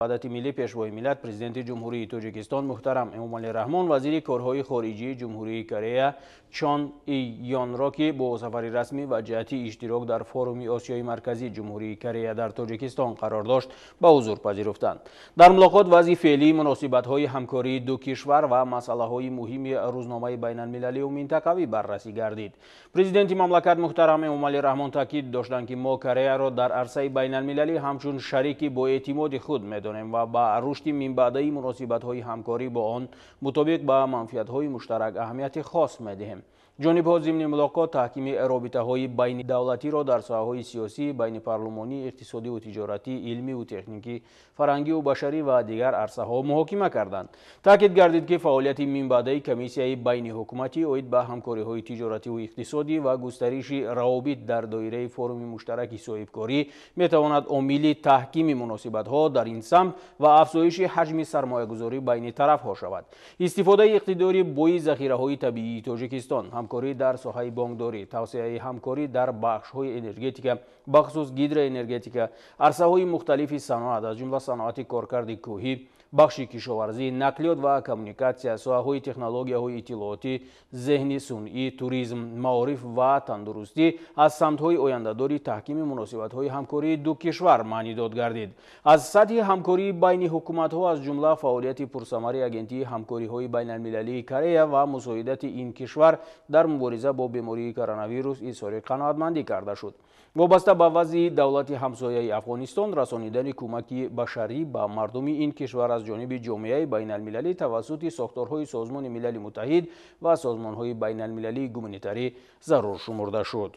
Ваҳдати миллӣ, Пешвои миллат, Президенти Ҷумҳурии Тоҷикистон муҳтарам Эмомалӣ Раҳмон вазири корҳои хориҷии Ҷумҳурии Корея Чон И Ёнро, ки бо сафари расмӣ ва ҷиҳати иштирок дар форуми Осиёи Марказӣ Ҷумҳурии Корея дар Тоҷикистон қарор дошт, ба ҳузур пазируфтанд. Дар мулоқот вазъи феълии муносибатҳои ҳамкории ду кишвар ва масъалаҳои муҳими рӯзномаи байналмилалию минтақавӣ баррасӣ гардид. Президенти мамлакат муҳтарам Эмомалӣ Раҳмон таъкид доштанд, ки мо Кореяро дар арсаи байналмилалӣ ҳамчун шарики боэътимоди худ медонем ва ба рушди минбаъдаи муносибатҳои ҳамкорӣ бо он мутобиқ ба манфиатҳои муштарак аҳамияти хос медиҳем. Ҷонибҳо зимни мулоқот таҳкими робитаҳои байнидавлатиро дар соҳаҳои сиёсӣ, байнипарлумонӣ, иқтисодиву тиҷоратӣ, илмиву техникӣ, фарҳангиву башарӣ ва дигар арсаҳо муҳокима карданд. Таъкид гардид, ки фаъолияти минбаъдаи комиссияи байниҳукуматӣ оид ба ҳамкориҳои тиҷоративу иқтисодӣ ва густариши равобит дар доираи форуми муштараки соҳибкорӣ метавонад омили таҳкими муносибатҳо дар ин самт ва афзоиши ҳаҷми сармоягузорӣ байни тарафҳо шавад. Истифодаи иқтидори бои захираҳои табиии Тоҷикистон, ҳамкорӣ дар соҳаи бонкдорӣ, тавсеаи ҳамкорӣ дар бахшҳои энергетика, бахусус гидроэнергетика, арсаҳои мухталифи саноат, аз ҷумла саноати коркарди кӯҳӣ, бахши кишоварзӣ, нақлиёт ва коммуникатсия, соҳаҳои технологияҳои иттилоотӣ, зеҳни сунъӣ, туризм, маориф ва тандурустӣ аз самтҳои ояндадори таҳкими муносибатҳои ҳамкории ду кишвар маънидод гардид. Аз сатҳи ҳамкории байни ҳукуматҳо, аз ҷумла фаъолияти пурсамари Агентии ҳамкориҳои байналмилалии Корея ва мусоидати ин кишвар дар мубориза бо бемории коронавирус изҳори қаноатмандӣ карда шуд. Вобаста ба вазъи давлати ҳамсояи Афғонистон, расонидани кӯмаки башарӣ ба мардуми ин кишвар аз ҷониби ҷомеаи байналмилалӣ тавассути сохторҳои Созмони Милали Муттаҳид ва созмонҳои байналмилалии гуманитарӣ зарур шумурда шуд.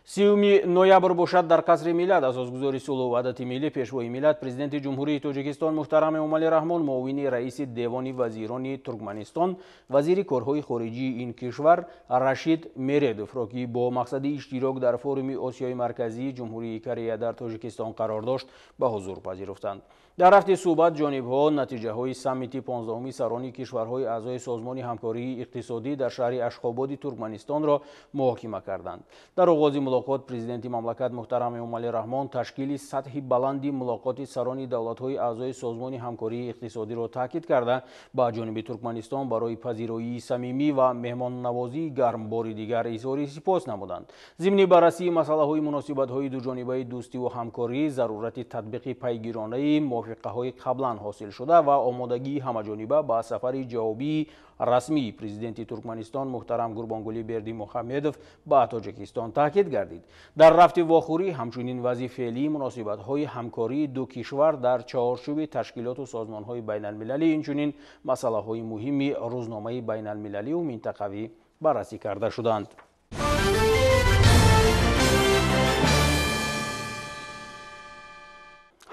30 ноябр бошад, дар Қасри Миллат асосгузори сулҳу ваҳдати миллӣ, Пешвои миллат, Президенти Ҷумҳурии Тоҷикистон муҳтарам Эмомалӣ Раҳмон муовини раиси Девони вазирони Туркманистон, вазири корҳои хориҷии ин кишвар Рашид Мередовро, ки бо мақсади иштирок дар форуми Осиёи Марказии Ҷумҳурии Корея дар Тоҷикистон қарор дошт, ба ҳузур пазируфтанд. Дар рафти суҳбат ҷонибҳо натиҷаҳои саммити 15-уми сарони кишварҳои аъзои Созмони ҳамкории иқтисодӣ дар шаҳри Ашхободи Туркманистонро муҳокима карданд. Дар оғози мулоқот президенти мамлакат муҳтарам Эмомалӣ Раҳмон ташкили сатҳи баланди мулоқоти сарони давлатҳои аъзои Созмони ҳамкории иқтисодиро таъкид карда, ба ҷониби Туркманистон барои пазироии самимӣ ва меҳмоннавозии гарм бори дигар изҳори сипос намуданд. Зимни баррасии масъалаҳои муносибатҳои дуҷонибаи дӯстиву ҳамкорӣ, зарурати татбиқи пайгиронаи мувофиқаҳои қаблан ҳосилшуда ва омодагии ҳамаҷониба ба сафари ҷавобии расмии президенти Туркманистон муҳтарам Гурбонгулӣ Бердимуҳамедов ба Тоҷикистон таъкид гардид. Дар рафти вохӯрӣ ҳамчунин вазъи феълии муносибатҳои ҳамкории ду кишвар дар чаҳорчӯби ташкилоту созмонҳои байналмилалӣ, инчунин масъалаҳои муҳими рӯзномаи байналмилалию минтақавӣ баррасӣ карда шуданд.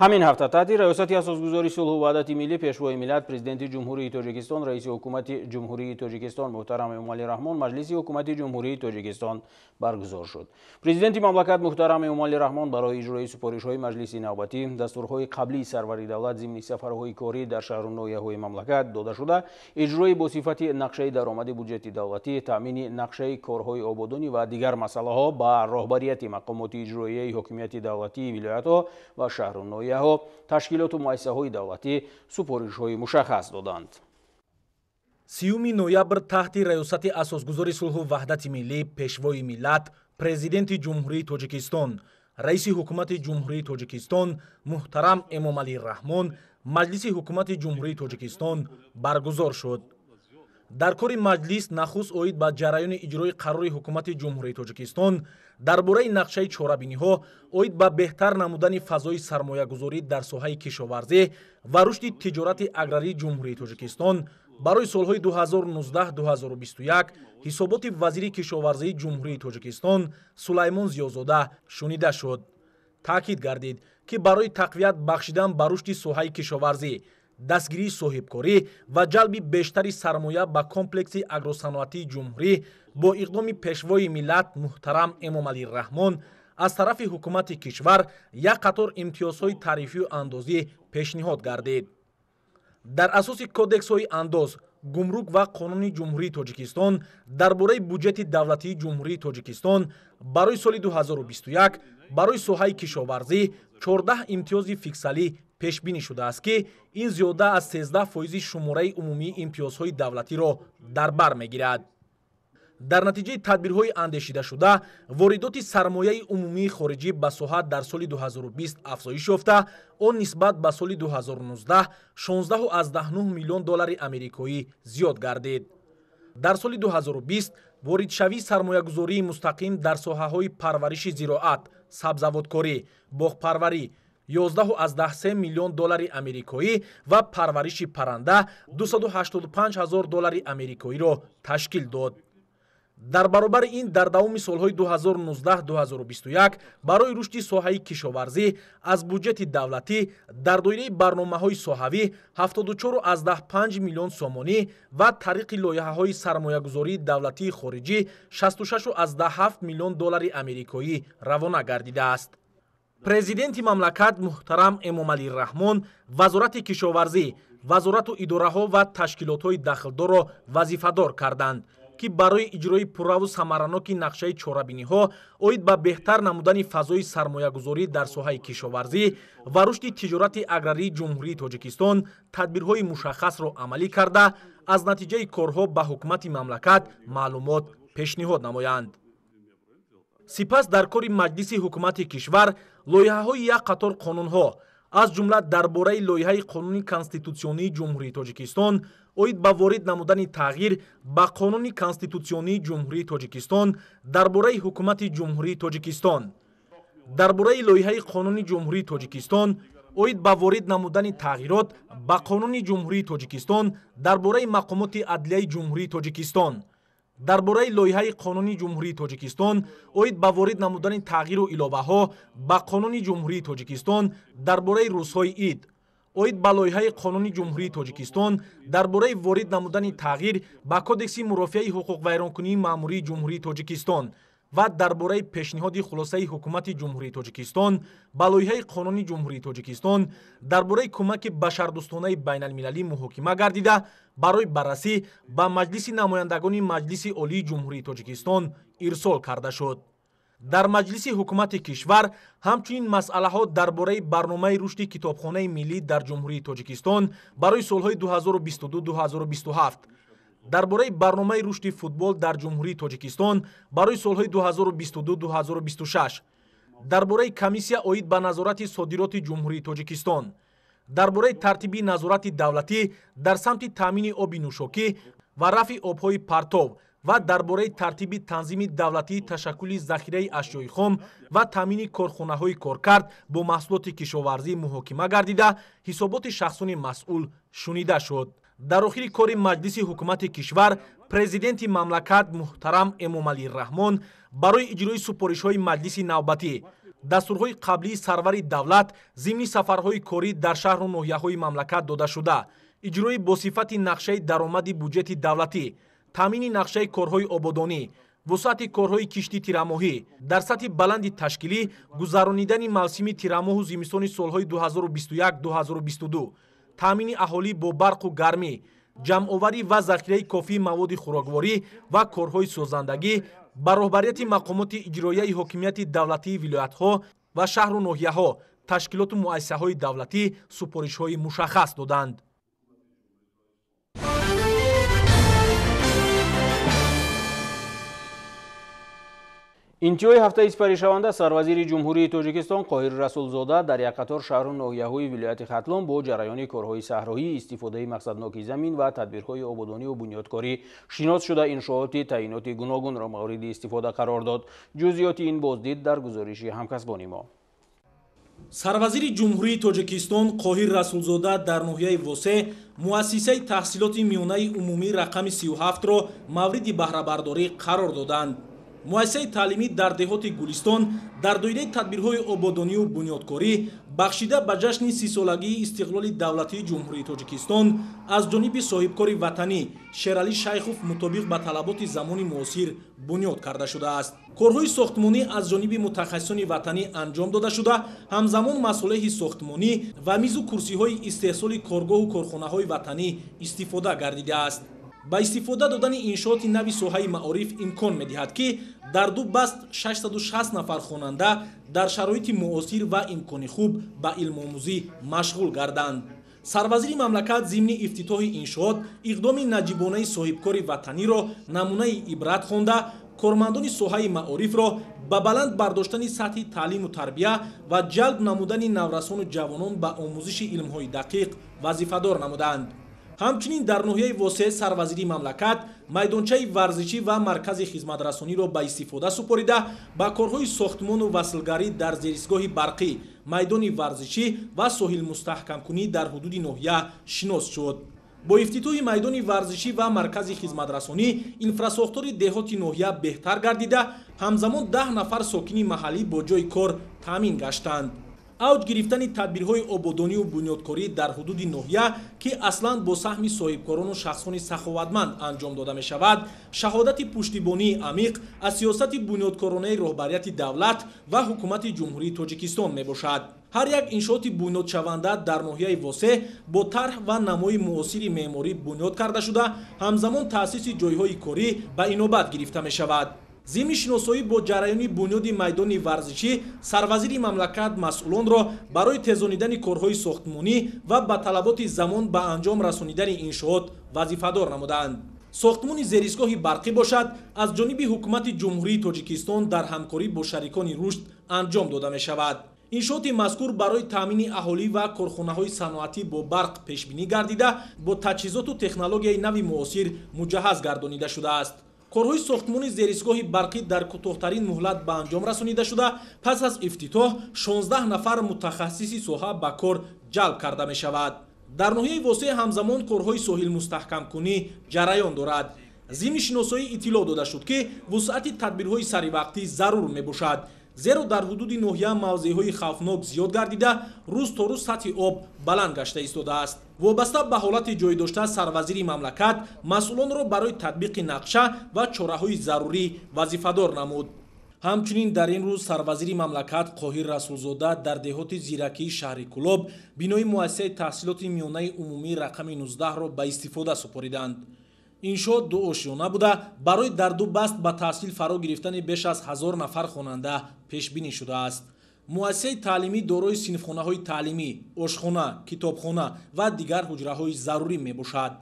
Ҳамин ҳафта таҳти раёсати асосгузори сулҳу ваҳдати миллӣ, Пешвои миллат, Президенти Ҷумҳурии Тоҷикистон, раиси ҳукумати Ҷумҳурии Тоҷикистон муҳтарам Эмомалӣ Раҳмон Маҷлиси ҳукумати Ҷумҳурии Тоҷикистон баргузор шуд. Президенти мамлакат муҳтарам Эмомалӣ Раҳмон барои иҷрои супоришҳои маҷлиси навбатӣ, дастурҳои қаблии сарвари давлат зимни сафарҳои корӣ дар шаҳру ноҳияҳои мамлакат додашуда, иҷрои бо сифати нақшаи даромади буҷети давлатӣ, таъмини нақшаи корҳои ободонӣ ва дигар масъалаҳо ба роҳбарияти мақомоти иҷроияи ҳокимияти давлатии вилоятҳо ва шаҳру ноҳияҳо, ташкилоту муассисаҳои давлатӣ супоришҳои мушаххас доданд. 30 ноябр таҳти раёсати асосгузори сулҳу ваҳдати миллӣ, Пешвои миллат, Президенти Ҷумҳурии Тоҷикистон, раиси ҳукумати Ҷумҳурии Тоҷикистон муҳтарам Эмомалӣ Раҳмон Маҷлиси ҳукумати Ҷумҳурии Тоҷикистон баргузор шуд. Дар кори маҷлис нахуст оид ба ҷараёни иҷрои қарори ҳукумати Ҷумҳурии Тоҷикистон дар бораи нақшаи чорабиниҳо оид ба беҳтар намудани фазои сармоягузорӣ дар соҳаи кишоварзӣ ва рушди тиҷорати аграрии Ҷумҳурии Тоҷикистон барои солҳои 2019-2021 ҳисоботи вазири кишоварзии Ҷумҳурии Тоҷикистон Сулаймон Зиёзода шунида шуд. Таъкид гардид, ки барои тақвият бахшидан ба рушди соҳаи кишоварзӣ, дастгирии соҳибкорӣ ва ҷалби бештари сармоя ба комплекси агросаноатии ҷумҳурӣ бо иқдоми Пешвои миллат муҳтарам Эмомалӣ Раҳмон аз тарафи ҳукумати кишвар як қатор имтиёзҳои тарифию андозӣ пешниҳод гардид. Дар асоси кодексҳои андоз, гумрук ва қонуни Ҷумҳурии Тоҷикистон дар бораи буҷети давлатии Ҷумҳурии Тоҷикистон барои соли 2021 барои соҳаи кишоварзӣ 14 имтиёзи фискалӣ Пешбинӣ шудааст, ки ин зиёда аз 13% шумораи умумии имтиёзҳои давлатиро дар бар мегирад. Дар натиҷаи тадбирҳои андешидашуда воридоти сармояи умумии хориҷӣ ба соҳа дар соли 2020 афзоиш ёфта, он нисбат ба соли 2019 16,9 миллион доллари амрикоӣ зиёд гардид. Дар соли 2020 воридшавии сармоягузории мустақим дар соҳаҳои парвариши зироат, сабзавоткорӣ, боғпарварӣ 11,3 миллион доллари амрикоӣ ва парвариши парранда 285 ҳазор доллари амрикоиро ташкил дод. Дар баробари ин дар давоми солҳои 2019-2021 барои рушди соҳаи кишоварзӣ аз буҷети давлатӣ дар доираи барномаҳои соҳавӣ 74,5 миллион сомонӣ ва тариқи лоиҳаҳои сармоягузории давлатии хориҷӣ 66,7 миллион доллари амрикоӣ равона гардидааст. Президенти мамлакат муҳтарам Эмомалӣ Раҳмон Вазорати кишоварзӣ, вазорату идораҳо ва ташкилотҳои дахлдорро вазифадор карданд, ки барои иҷрои пурраву самараноки нақшаи чорабиниҳо оид ба беҳтар намудани фазои сармоягузорӣ дар соҳаи кишоварзӣ ва рушди тиҷорати аграрии Ҷумҳурии Тоҷикистон тадбирҳои мушаххасро амалӣ карда, аз натиҷаи корҳо ба ҳукумати мамлакат маълумот пешниҳод намоянд. Сипас дар кори Маҷлиси ҳукумати кишвар лоиҳаҳои як қатор қонунҳо, аз ҷумла дар бораи лоиҳаи қонуни конститутсионии Ҷумҳурии Тоҷикистон оид ба ворид намудани тағйир ба қонуни конститутсионии Ҷумҳурии Тоҷикистон дар бораи ҳукумати Ҷумҳурии Тоҷикистон, дар бораи лоиҳаи қонуни Ҷумҳурии Тоҷикистон оид ба ворид намудани тағйирот ба қонуни Ҷумҳурии Тоҷикистон дар бораи мақомоти адлияи Ҷумҳурии Тоҷикистон, дар бораи лоиҳаи қонуни Ҷумҳурии Тоҷикистон оид ба ворид намудани тағйиру иловаҳо ба қонуни Ҷумҳурии Тоҷикистон дар бораи рӯзҳои ид, оид ба лоиҳаи қонуни Ҷумҳурии Тоҷикистон дар бораи ворид намудани тағйир ба Кодекси мурофиаи ҳуқуқвайронкунии маъмурии Ҷумҳурии Тоҷикистон ва дар бораи пешниҳоди хулосаи ҳукумати Ҷумҳурии Тоҷикистон ба лоиҳаи қонуни Ҷумҳурии Тоҷикистон дар бораи кӯмаки башардӯстонаи байналмилалӣ муҳокима гардида, барои баррасӣ ба Маҷлиси намояндагони Маҷлиси Олии Ҷумҳурии Тоҷикистон ирсол карда шуд. Дар Маҷлиси ҳукумати кишвар ҳамчунин масъалаҳо дар бораи барномаи рушди китобхонаи миллӣ дар Ҷумҳурии Тоҷикистон барои солҳои 2022-2027, дар бораи барномаи рушди футбол дар Ҷумҳурии Тоҷикистон барои солҳои 2022-2026, дар бораи комиссия оид ба назорати содироти Ҷумҳурии Тоҷикистон, дар бораи тартиби назорати давлатӣ дар самти таъмини оби нӯшокӣ ва рафъи обҳои партов ва дар бораи тартиби танзими давлатии ташаккули захираи ашёи хом ва таъмини корхонаҳои коркард бо маҳсулоти кишоварзӣ муҳокима гардида, ҳисоботи шахсони масъул шунида шуд. Дар охири кори Маҷлиси ҳукумати кишвар президенти мамлакат муҳтарам Эмомалӣ Раҳмон барои иҷрои супоришҳои маҷлиси навбатӣ, дастурҳои қаблии сарвари давлат зимни сафарҳои корӣ дар шаҳру ноҳияҳои мамлакат додашуда, иҷрои босифати нақшаи даромади буҷети давлатӣ, таъмини нақшаи корҳои ободонӣ, вусъати корҳои кишти тирамоҳӣ, дар сатҳи баланди ташкилӣ гузаронидани мавсими тирамоҳу зимистони солҳои 2021-2022, таъмини аҳолӣ бо барқу гармӣ, ҷамъоварӣ ва захираи кофии маводи хӯрокворӣ ва корҳои созандагӣ ба роҳбарияти мақомоти иҷроияи ҳокимияти давлатии вилоятҳо ва шаҳру ноҳияҳо, ташкилоту муассисаҳои давлатӣ супоришҳои мушаххас доданд. Интиҳои ҳафтаи сипаришаванда сарвазири Ҷумҳурии Тоҷикистон Қоҳир Расулзода дар як қатор шаҳру ноҳияҳои вилояти Хатлон бо ҷараёни корҳои саҳроӣ, истифодаи мақсадноки замин ва тадбирҳои ободониву бунёдкорӣ шинос шуда, иншооти таъиноти гуногунро мавриди истифода қарор дод. Ҷузъиёти ин боздид дар гузориши ҳамкасбони мо. Сарвазири Ҷумҳурии Тоҷикистон Қоҳир Расулзода дар ноҳияи Восе муассисаи таҳсилоти миёнаи умумӣ рақами 37-ро мавриди баҳрабардорӣ қарор доданд. Муассисаи таълимӣ дар деҳоти Гулистон дар доираи тадбирҳои ободониву бунёдкорӣ бахшида ба ҷашни 30-солагии истиқлоли давлатии Ҷумҳурии Тоҷикистон аз ҷониби соҳибкори ватанӣ Шералӣ Шайхов мутобиқ ба талаботи замони муосир бунёд карда шудааст. Корҳои сохтмонӣ аз ҷониби мутахассисони ватанӣ анҷом дода шуда, ҳамзамон масолеҳи сохтмонӣ ва мизу курсиҳои истеҳсоли коргоҳу корхонаҳои ватанӣ истифода гардидааст. Ба истифода додани иншооти нави соҳаи маориф имкон медиҳад, ки Дар ду баст 660 нафар хонанда дар шароити муосир ва имкони хуб ба илмомӯзӣ машғул гарданд. Сарвазири мамлакат зимни ифтитоҳи иншоот иқдоми наҷибонаи соҳибкори ватаниро намунаи ибрат хонда, кормандони соҳаи маорифро ба баланд бардоштани сатҳи таълиму тарбия ва ҷалб намудани наврасону ҷавонон ба омӯзиши илмҳои дақиқ вазифадор намуданд. Ҳамчунин дар ноҳияи Восеъ сарвазири мамлакат майдончаи варзишӣ ва маркази хизматрасониро ба истифода супорида, ба корҳои сохтмону васлгарӣ дар зеристгоҳи барқӣ, майдони варзишӣ ва соҳилмустаҳкамкунӣ дар ҳудуди ноҳия шинос шуд. Бо ифтитоҳи майдони варзишӣ ва маркази хизматрасонӣ инфрасохтори деҳоти ноҳия беҳтар гардида, ҳамзамон 10 нафар сокини маҳаллӣ бо ҷойи кор таъмин гаштанд. Авҷ гирифтани тадбирҳои ободонию бунёдкорӣ дар ҳудуди ноҳия, ки аслан бо саҳми соҳибкорону шахсони саховатманд анҷом дода мешавад, шаҳодати пуштибонии амиқ аз сиёсати бунёдкоронаи роҳбарияти давлат ва ҳукумати Ҷумҳурии Тоҷикистон мебошад. Ҳар як иншооти бунёдшаванда дар ноҳияи Восеъ бо тарҳ ва намои муосири меъморӣ бунёд карда шуда, ҳамзамон таъсиси ҷойҳои корӣ ба инобат гирифта мешавад. Зимни шиносоӣ бо ҷараёни бунёди майдони варзишӣ сарвазири мамлакат масъулонро барои тезонидани корҳои сохтмонӣ ва ба талаботи замон ба анҷом расонидани иншоот вазифадор намуданд. Сохтмони зеристгоҳи барқӣ бошад, аз ҷониби ҳукумати Ҷумҳурии Тоҷикистон дар ҳамкорӣ бо шарикони рушд анҷом дода мешавад. Иншооти мазкур барои таъмини аҳолӣ ва корхонаҳои саноатӣ бо барқ пешбинӣ гардида, бо таҷҳизоту технологияи нави муосир муҷаҳҳаз гардонида шудааст. Корҳои сохтмони зеристгоҳи барқӣ дар кӯтоҳтарин муҳлат ба анҷом расонида шуда, пас аз ифтитоҳ 16 нафар мутахассиси соҳа ба кор ҷалб карда мешавад. Дар ноҳияи Восеъ ҳамзамон корҳои соҳилмустаҳкамкунӣ ҷараён дорад. Зимни шиносоӣ иттилоъ дода шуд, ки вусъати тадбирҳои саривақтӣ зарур мебошад, зеро дар ҳудуди ноҳия мавзеъҳои хавфнок зиёд гардида, рӯз то рӯз сатҳи об баланд гашта истодааст. Вобаста ба ҳолати ҷой дошта сарвазири мамлакат масъулонро барои татбиқи нақша ва чораҳои зарурӣ вазифадор намуд. Ҳамчунин дар ин рӯз сарвазири мамлакат Қоҳир Расулзода дар деҳоти зиракии шаҳри Кӯлоб бинои муассисаи таҳсилоти миёнаи умумии рақами 19-ро ба истифода супориданд. Иншоот дуошёна буда, барои дар ду баст ба таҳсил фаро гирифтани беш аз 1000 нафар хонанда пешбинӣ шудааст. Муассисаи таълимӣ дорои синфхонаҳои таълимӣ, ошхона, китобхона ва дигар ҳуҷраҳои зарурӣ мебошад.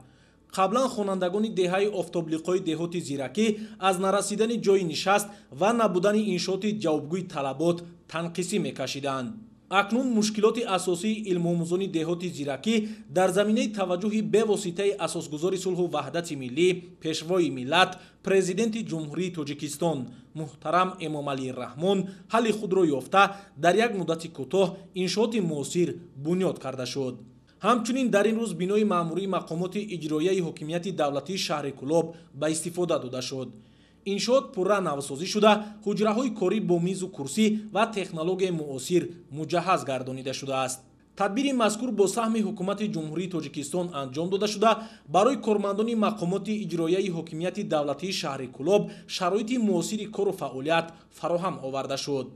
Қаблан хонандагони деҳаи офтоблиқои деҳоти зиракӣ аз нарасидани ҷойи нишаст ва набудани иншооти ҷавобгӯи талабот танқисӣ мекашиданд. Акнун мушкилоти асосии илмомӯзони деҳоти зиракӣ дар заминаи таваҷҷӯҳи бевоситаи асосгузори сулҳу ваҳдати миллӣ, пешвои миллат, президенти Ҷумҳурии Тоҷикистон муҳтарам Эмомалӣ Раҳмон ҳалли худро ёфта, дар як муддати кӯтоҳ иншооти муосир бунёд карда шуд. Ҳамчунин дар ин рӯз бинои маъмурии мақомоти иҷроияи ҳокимияти давлатии шаҳри Кӯлоб ба истифода дода шуд. Иншоот пурра навсозӣ шуда, ҳуҷраҳои корӣ бо мизу курсӣ ва технологияи муосир муҷаҳҳаз гардонида шудааст. Тадбири мазкур бо саҳми ҳукумати Ҷумҳурии Тоҷикистон анҷом дода шуда, барои кормандони мақомоти иҷроияи ҳокимияти давлатии шаҳри Кӯлоб шароити муосири кору фаъолият фароҳам оварда шуд.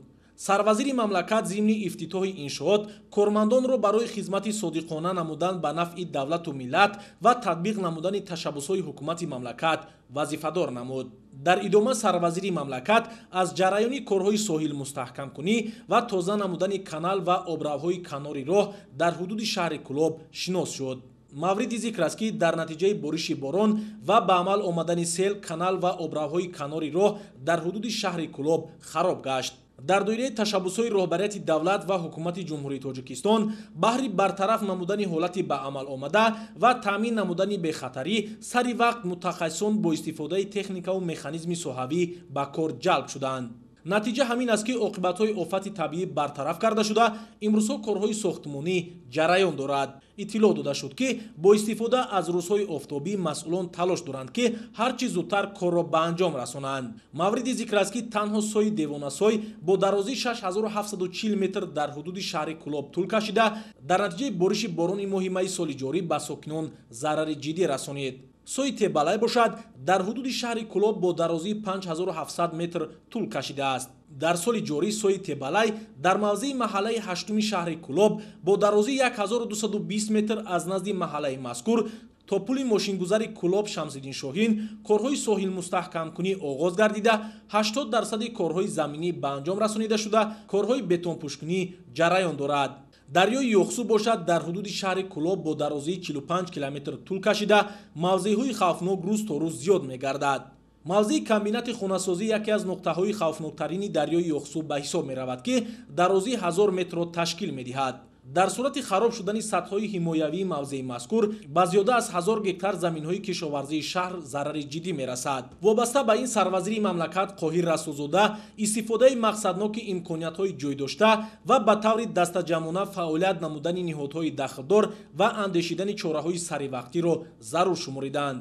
Сарвазири мамлакат зимни ифтитоҳи иншоот кормандонро барои хизмати содиқона намудан ба нафъи давлату миллат ва татбиқ намудани ташаббусҳои ҳукумати мамлакат вазифадор намуд. Дар идома сарвазири мамлакат аз ҷараёни корҳои соҳилмустаҳкамкунӣ ва тоза намудани канал ва обравҳои канори роҳ дар ҳудуди шаҳри Кӯлоб шинос шуд. Мавриди зикр аст, ки дар натиҷаи бориши борон ва ба амал омадани сел канал ва обравҳои канори роҳ дар ҳудуди шаҳри Кӯлоб хароб гашт. Дар доираи ташаббусҳои роҳбарияти давлат ва ҳукумати Ҷумҳурии Тоҷикистон баҳри бартараф намудани ҳолати ба амал омада ва таъмин намудани бехатарӣ сари вақт мутахассисон бо истифодаи техникаву механизми соҳавӣ ба кор ҷалб шуданд. Натиҷа ҳамин аст, ки оқибатҳои офати табиӣ бартараф карда шуда, имрӯзҳо корҳои сохтмонӣ ҷараён дорад. Иттилоъ дода шуд, ки бо истифода аз рӯзҳои офтобӣ масъулон талош доранд, ки ҳар чӣ зудтар корро ба анҷом расонанд. Мавриди зикр аст, ки танҳо сои Девонасой бо дарозии 6740 метр дар ҳудуди шаҳри Кӯлоб тӯл кашида, дар натиҷаи бориши борони моҳи майи соли ҷорӣ ба сокинон зарари ҷиддӣ расонид. Сои Тебалай бошад дар ҳудуди шаҳри Кӯлоб бо дарозии 5700 метр тӯл кашидааст. Дар соли ҷорӣ сои Тебалай дар мавзеи маҳаллаи ҳаштуми шаҳри Кӯлоб бо дарозии 1220 метр аз назди маҳаллаи мазкур то пули мошингузари Кӯлоб Шамсиддин Шоҳин корҳои соҳилмустаҳкамкунӣ оғоз гардида, 80% корҳои заминӣ ба анҷом расонида шуда, корҳои бетонпӯшкунӣ ҷараён дорад. Дарёи Ёхсу бошад дар ҳудуди шаҳри Кӯлоб бо дарозии 45 километр тӯл кашида, мавзеъҳои хавфнок рӯз то рӯз зиёд мегардад. Мавзеи комбинати хонасозӣ яке аз нуқтаҳои хавфноктарини дарёи Ёхсу ба ҳисоб меравад, ки дарозии 1000 метрро ташкил медиҳад. Дар сурати хароб шудани сатҳҳои ҳимоявии мавзеи мазкур ба зиёда аз 1000 гектар заминҳои кишоварзии шаҳр зарари ҷиддӣ мерасад. Вобаста ба ин сарвазири мамлакат Қоҳир Расулзода истифодаи мақсадноки имкониятҳои ҷойдошта ва ба таври дастаҷамъона фаъолият намудани ниҳодҳои дахлдор ва андешидани чораҳои саривақтиро зарур шумориданд.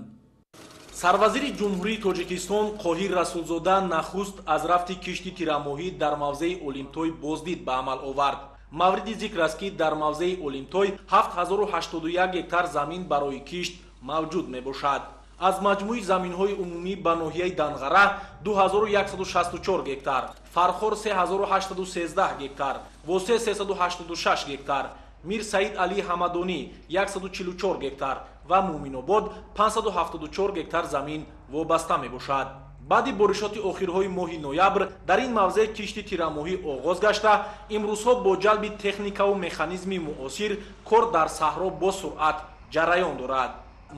Сарвазири Ҷумҳурии Тоҷикистон Қоҳир Расулзода нахуст аз рафти кишти тирамоҳӣ дар мавзеи Олимтой боздид ба амал овард. Мавриди зикр аст, ки дар мавзеи Олимтой 7081 гектар замин барои кишт мавҷуд мебошад. Аз маҷмӯи заминҳои умумӣ ба ноҳияи Данғара 2164 гектар, Фархор 3813 гектар, Восе 386 гектар, Мир Саид Али Ҳамадонӣ 144 гектар ва Муъминобод 574 гектар замин вобаста мебошад. Баъди боришоти охирҳои моҳи ноябр дар ин мавзеъ кишти тирамоҳӣ оғоз гашта, имрӯзҳо бо ҷалби техникаву механизми муосир кор дар саҳро бо суръат ҷараён дорад.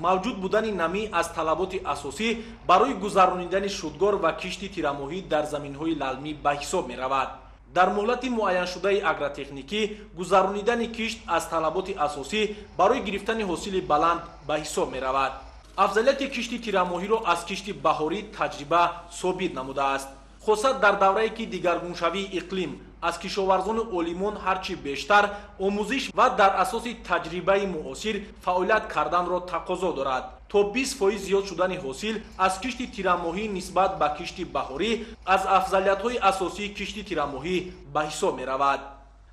Мавҷуд будани намӣ аз талаботи асосӣ барои гузаронидани шудгор ва кишти тирамоҳӣ дар заминҳои лалмӣ ба ҳисоб меравад. Дар муҳлати муайяншудаи агротехникӣ гузаронидани кишт аз талаботи асосӣ барои гирифтани ҳосили баланд ба ҳисоб меравад. Афзалияти кишти тирамоҳиро аз кишти баҳорӣ таҷриба собит намудааст. Хоса дар даврае ки дигаргуншавии иқлим аз кишоварзону олимон ҳарчи бештар омӯзиш ва дар асоси таҷрибаи муосир фаъолият карданро тақозо дорад. То 20% зиёд шудани ҳосил аз кишти тирамоҳӣ нисбат ба кишти баҳорӣ аз афзалиятҳои асосии кишти тирамоҳӣ ба ҳисоб меравад.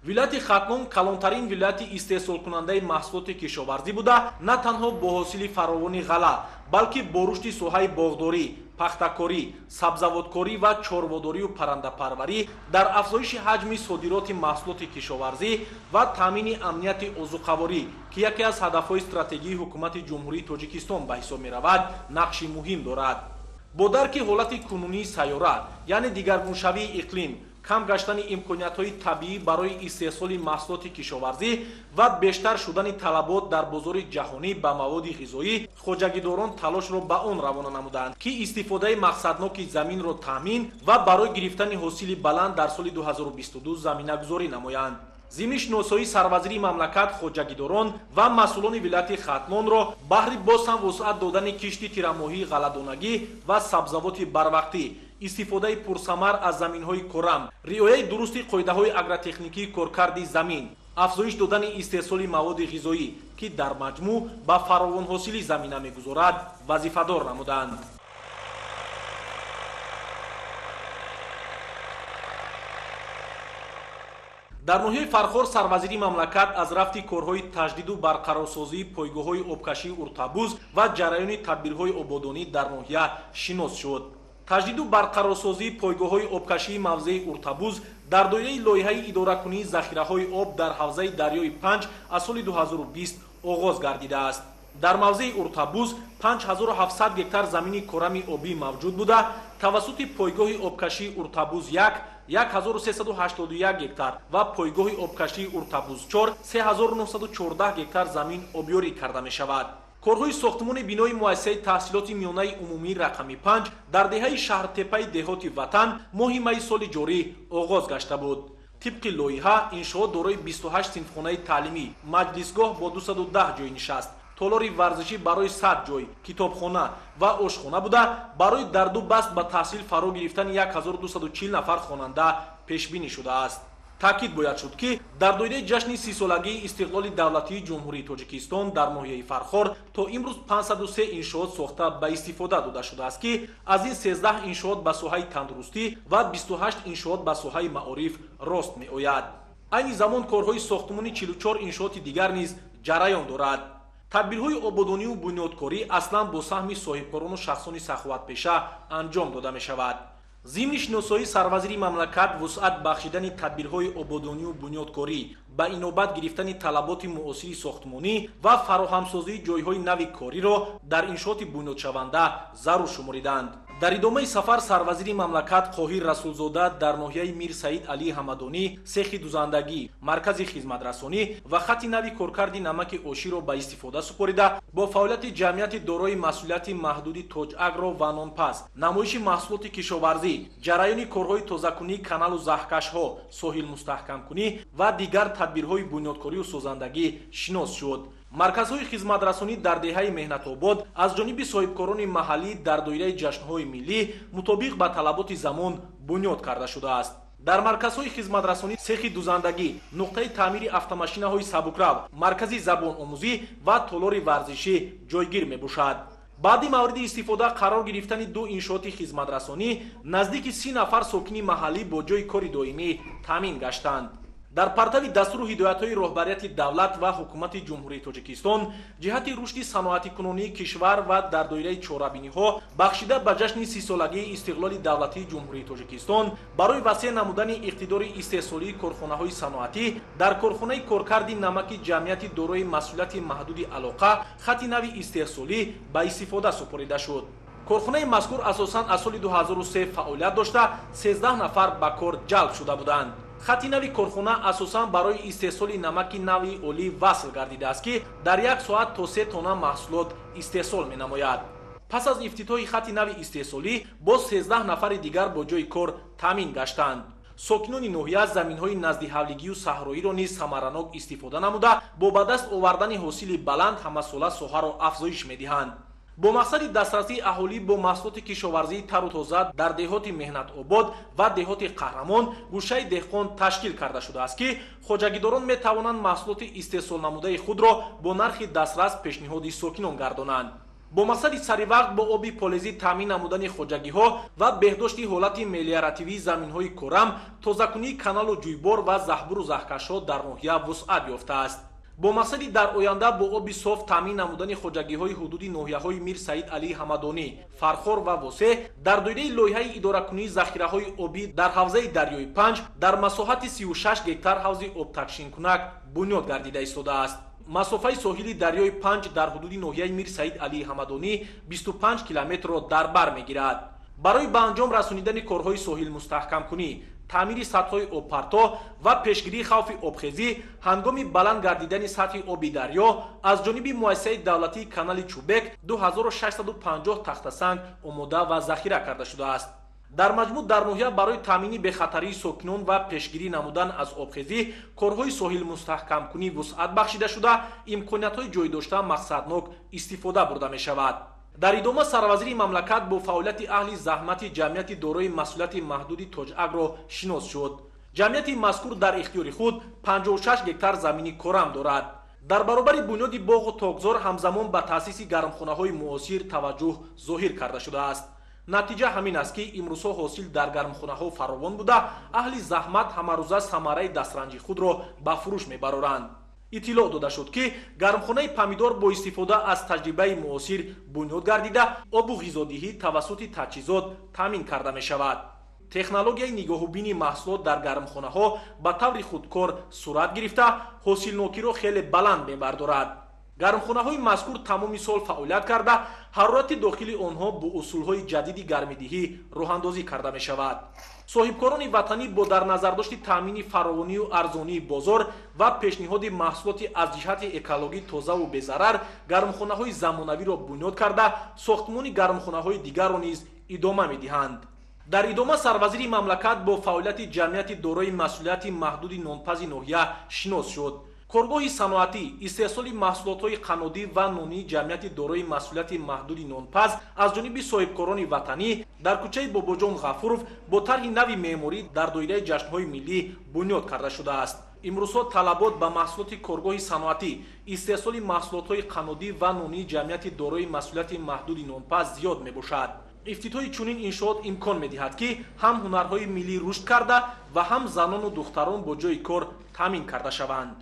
Вилояти Хатлон калонтарин вилояти истеҳсолкунандаи маҳсулоти кишоварзӣ буда, на танҳо бо ҳосили фаровони ғалла, балки бо рушди соҳаи боғдорӣ, пахтакорӣ, сабзавоткорӣ ва чорводорию паррандапарварӣ дар афзоиши ҳаҷми содироти маҳсулоти кишоварзӣ ва таъмини амнияти озуқаворӣ, ки яке аз ҳадафҳои стратегии ҳукумати Ҷумҳурии Тоҷикистон ба ҳисоб меравад, нақши муҳим дорад. Бо дарки ҳолати кунунии сайёра, яъне дигаргуншавии иқлим, кам гаштани имкониятҳои табиӣ барои истеҳсоли маҳсулоти кишоварзӣ ва бештар шудани талабот дар бозори ҷаҳонӣ ба маводи ғизоӣ, хоҷагидорон талошро ба он равона намуданд, ки истифодаи мақсадноки заминро таъмин ва барои гирифтани ҳосили баланд дар соли 2022 заминагузорӣ намоянд. Зимни шиносоии сарвазири мамлакат хоҷагидорон ва масъулони вилояти Хатлонро баҳри боз ҳам вусъат додани кишти тирамоҳии ғалладонагӣ ва сабзавоти барвақтӣ, истифодаи пурсамар аз заминҳои корам, риояи дурусти қоидаҳои агротехникии коркарди замин, афзоиш додани истеҳсоли маводи ғизоӣ, ки дар маҷмӯъ ба фаровонҳосили замина мегузорад, вазифадор намуданд. Дар ноҳияи Фархор сарвазири мамлакат аз рафти корҳои таҷдиду барқарорсозии пойгоҳҳои обкашии Уртабуз ва ҷараёни тадбирҳои ободонӣ дар ноҳия шинос шуд. Таҷдиду барқарорсозии пойгоҳҳои обкашии мавзеи Уртабуз дар доираи лоиҳаи идоракунии захираҳои об дар ҳавзаи дарёи Панҷ аз соли 2020 оғоз гардидааст. Дар мавзеи Уртабуз 5700 гектар замини корами обӣ мавҷуд буда, тавассути пойгоҳи обкашии Уртабуз 1 1381 гектар ва пойгоҳи обкашии Уртабуз 4 3914 гектар замин обёрӣ карда мешавад. Корҳои сохтмони бинои муассисаи таҳсилоти миёнаи умумии рақами 5 дар деҳаи Шаҳртепаи деҳоти Ватан моҳи майи соли ҷорӣ оғоз гашта буд. Тибқи лоиҳа иншоот дорои 28 синфхонаи таълимӣ, маҷлисгоҳ бо 210 ҷой нишаст, толори варзишӣ барои 100 ҷой, китобхона ва ошхона буда, барои дар ду баст ба таҳсил фаро гирифтани 1240 нафар хонанда пешбинӣ шудааст. Таъкид бояд шуд, ки дар доираи ҷашни 30-солагии истиқлоли давлатии Ҷумҳурии Тоҷикистон дар ноҳияи Фархор то имрӯз 503 иншоот сохта ба истифода дода шудааст, ки аз ин 13 иншоот ба соҳаи тандурустӣ ва 28 иншоот ба соҳаи маориф рост меояд. Айни замон корҳои сохтмони 44 иншооти дигар низ ҷараён дорад. Тадбирҳои ободонию бунёдкорӣ аслан бо саҳми соҳибкорону шахсони саховатпеша анҷом дода мешавад. Зимни шиносоии сарвазири мамлакат вусъат бахшидани тадбирҳои ободонию бунёдкорӣ, ба инобат гирифтани талаботи муосири сохтмонӣ ва фароҳамсозии ҷойҳои нави кориро дар иншооти бунёдшаванда зарур шумориданд. Дар идомаи сафар сарвазири мамлакат Қоҳир Расулзода дар ноҳияи Мир Саид Алии Ҳамадонӣ сехи дузандагӣ, маркази хизматрасонӣ ва хати нави коркарди намаки оширо ба истифода супорида, бо фаъолияти ҷамъияти дорои масъулияти маҳдуди Тоҷагро ва Нонпаз, намоиши маҳсулоти кишоварзӣ, ҷараёни корҳои тозакунии каналу заҳкашҳо, соҳилмустаҳкамкунӣ ва дигар тадбирҳои бунёдкорию созандагӣ шинос шуд. Марказҳои хизматрасонӣ дар деҳаи Меҳнатобод аз ҷониби соҳибкорони маҳаллӣ дар доираи ҷашнҳои миллӣ мутобиқ ба талаботи замон бунёд карда шудааст. Дар марказҳои хизматрасонӣ сехи дузандагӣ, нуқтаи таъмири автомашинаҳои сабукрав, маркази забономӯзӣ ва толори варзишӣ ҷойгир мебошад. Баъди мавриди истифода қарор гирифтани ду иншооти хизматрасонӣ наздики 30 нафар сокини маҳаллӣ бо ҷойи кори доимӣ таъмин гаштанд. Дар партави дастуру ҳидоятҳои роҳбарияти давлат ва ҳукумати Ҷумҳурии Тоҷикистон ҷиҳати рушди саноатикунонии кишвар ва дар доираи чорабиниҳо бахшида ба ҷашни 30-солагии истиқлоли давлатии Ҷумҳурии Тоҷикистон барои васеъ намудани иқтидори истеҳсолии корхонаҳои саноатӣ дар корхонаи коркарди намаки ҷамъияти дорои масъулияти маҳдуди Алоқа хати нави истеҳсолӣ ба истифода супорида шуд. Корхонаи мазкур асосан аз соли 2003 фаъолият дошта, 13 нафар ба кор ҷалб шуда буданд. Хати нави корхона асосан барои истеҳсоли намаки нави олӣ васл гардидааст, ки дар як соат то 3 тонна маҳсулот истеҳсол менамояд. Пас аз ифтитоҳи хати нави истеҳсолӣ боз 13 нафари дигар бо ҷойи кор таъмин гаштанд. Сокинони ноҳия заминҳои наздиҳавлигию саҳроиро низ самаранок истифода намуда, бо ба даст овардани ҳосили баланд ҳамасола соҳаро афзоиш медиҳанд. Бо мақсади дастрасии аҳолӣ бо маҳсулоти кишоварзии тару тоза дар деҳоти Меҳнатобод ва деҳоти Қаҳрамон гӯшаи деҳқон ташкил карда шудааст, ки хоҷагидорон метавонанд маҳсулоти истеҳсолнамудаи худро бо нархи дастрас пешниҳоди сокинон гардонанд. Бо мақсади саривақт бо оби полезӣ таъмин намудани хоҷагиҳо ва беҳдошти ҳолати мелиоративии заминҳои корам, тозакунии каналу ҷӯйбор ва заҳбуру заҳкашҳо дар ноҳия вусъат ёфтааст. Бо мақсади дар оянда бо оби соф таъмин намудани хоҷагиҳои ҳудуди ноҳияҳои Мир Саид Алии Ҳамадонӣ, Фархор ва Восеъ дар доираи лоиҳаи идоракунии захираҳои обӣ дар ҳавзаи дарёи Панҷ дар масоҳати 36 гектар ҳавзи обтакшинкунак бунёд гардида истодааст. Масофаи соҳили дарёи Панҷ дар ҳудуди ноҳияи Мир Саид Алии Ҳамадонӣ 25 километрро дар бар мегирад. Барои ба анҷом расонидани корҳои соҳилмустаҳкамкунӣ, таъмири сатҳҳои обпарто ва пешгирии хавфи обхезӣ ҳангоми баланд гардидани сатҳи оби дарё аз ҷониби муассисаи давлатии канали Чӯбек 2650 тахтасанг омода ва захира карда шудааст. Дар маҷмӯъ дар ноҳия барои таъмини бехатарии сокинон ва пешгирӣ намудан аз обхезӣ корҳои соҳилмустаҳкамкунӣ вусъат бахшида шуда, имкониятҳои ҷойдошта мақсаднок истифода бурда мешавад. Дар идома сарвазири мамлакат бо фаъолияти аҳли заҳмати ҷамъияти дорои масъулияти маҳдуди Тоҷагро шинос шуд. Ҷамъияти мазкур дар ихтиёри худ 56 гектар замини корам дорад. Дар баробари бунёди боғу токзор ҳамзамон ба таъсиси гармхонаҳои муосир таваҷҷӯҳ зоҳир карда шудааст. Натиҷа ҳамин аст, ки имрӯзҳо ҳосил дар гармхонаҳо фаровон буда, аҳли заҳмат ҳамарӯза самараи дастранҷи худро ба фурӯш мебароранд. Иттилоъ дода шуд, ки гармхонаи помидор бо истифода аз таҷрибаи муосир бунёд гардида, обу ғизодиҳӣ тавассути таҷҳизот таъмин карда мешавад. Технологияи нигоҳубини маҳсулот дар гармхонаҳо ба таври худкор сурат гирифта, ҳосилнокиро хеле баланд мебардорад. Гармхонаҳои мазкур тамоми сол фаъолият карда, ҳарорати дохили онҳо бо усулҳои ҷадиди гармидиҳӣ роҳандозӣ карда мешавад. Соҳибкорони ватанӣ бо дар назардошти таъмини фаровонию арзонии бозор ва пешниҳоди маҳсулоти аз ҷиҳати экологӣ тозаву безарар гармхонаҳои замонавиро бунёд карда, сохтмони гармхонаҳои дигарро низ идома медиҳанд. Дар идома сарвазири мамлакат бо фаъолияти ҷамъияти дорои масъулияти маҳдуди нонпази ноҳия шинос шуд. Коргоҳи саноатӣ истеҳсоли маҳсулотҳои қаннодӣ ва нонии ҷамъияти дорои масъулияти маҳдуди Нонпаз аз ҷониби соҳибкорони ватанӣ дар кӯчаи Бобоҷон Ғафуров бо тарҳи нави меъморӣ дар доираи ҷашнҳои миллӣ бунёд карда шудааст. Имрӯзҳо талабот ба маҳсулоти коргоҳи саноатӣ истеҳсоли маҳсулотҳои қаннодӣ ва нонии ҷамъияти дорои масъулияти маҳдуди Нонпаз зиёд мебошад. Ифтитоҳи чунин иншоот имкон медиҳад, ки ҳам ҳунарҳои миллӣ рушд карда ва ҳам занону духтарон бо ҷойи кор таъмин карда шаванд.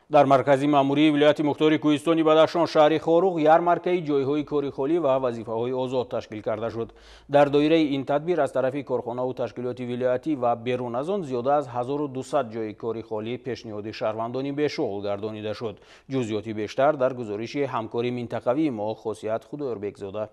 Дар маркази маъмурии вилояти мухтори Кӯҳистони Бадахшон шаҳри Хоруғ ярмаркаи ҷойҳои кори холӣ ва вазифаҳои озод ташкил карда шуд. Дар доираи ин тадбир аз тарафи корхонаву ташкилоти вилоятӣ ва берун аз он зиёда аз 1200 ҷойи кори холӣ пешниҳоди шаҳрвандони бешуғл гардонида шуд. Ҷузъиёти бештар дар гузориши ҳамкори минтақавии мо Хосият Худоёрбекзода.